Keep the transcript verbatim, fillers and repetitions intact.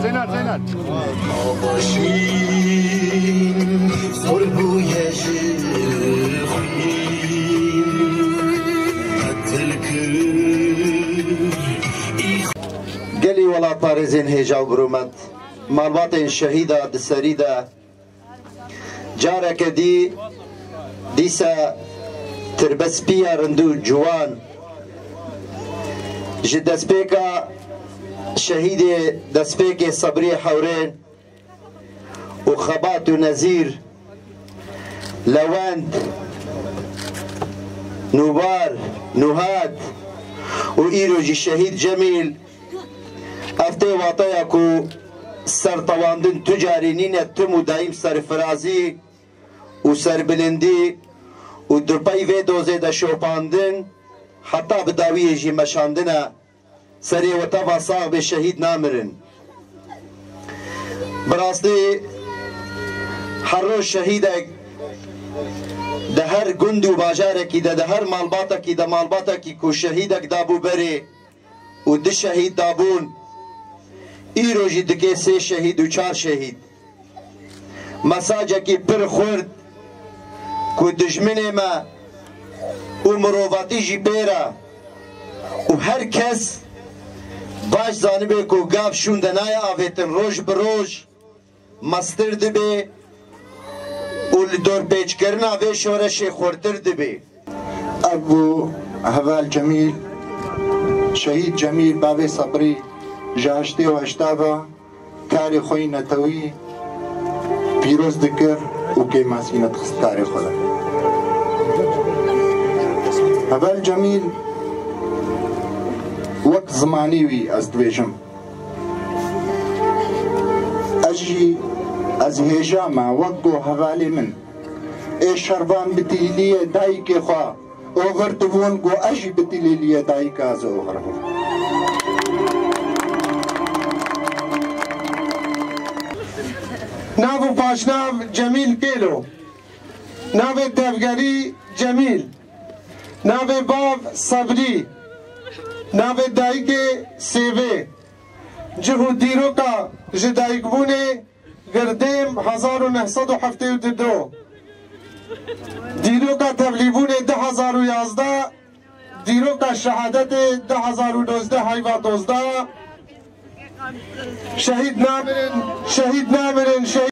Zeynep, Zeynep. Gelî welatparêzên hêja û birûmet, malbatên şehîda di serî de careke dî dîsa tirbespiya rind û ciwan ji destpêka şehîdê destpêkê Sebrî Hewrên û Xebat û Nezîr, Lewend, Nûbar, Nûhad û îro jî şehîd Cemîl. Ev tê wateya ku sertewandin tu carî nîne, tim û daîm serfirazî û serbilindî û di pey vê dozê de şopandin heta bi dawiyê jî meşandine. Serê we teva sax bê, şehîd namirin. Bi rastî her roj şehîdek di her gund û bajarekî de, di her malbatekî de, malbatekî ku şehîdek dabû berê û du şehîd dabûn, îro jî dike sê şehîd û çar şehîd. Mesajekî pir xurt ku dijminê me û mirovatî jî pê re û her kes baş zanibe ku gav şûnde nayê avêtin, roj bi roj mestir dibe û li dorpêçkirina vê şoreşê xurtir dibe. Ev bû Heval Cemîl, Şehîd Cemîl Bavê Sebrî, ji heştê û heşta ve karê xwe yî netewî pîroz dikir û kêmasî nedixist karê xwe de. Heval Cemîl, wek zimanî wî ez dibêjim. Ez jî, ez hêja me, wek ku hevalê min ê şervan bi tîliyê dayikê xwe oxirtibûn, ku ez jî bi tîlîliyê dayika ez oxiribûm. Nav û paşnav Cemîl Kêlo. Navê devgerî Cemîl. Navê bav Sebrî. Navê dayikê Sêvê. Cih û dîroka ji dayikbûnê: Girdêm hezar û neh sed û heftê û du. Dîroka tevlîbûnê du hezar û yazdeh. Dîroka şehadetê du hezar û nozdeh, heyva dozdeh. Şehîd namirin, şehîd namirin, şehîd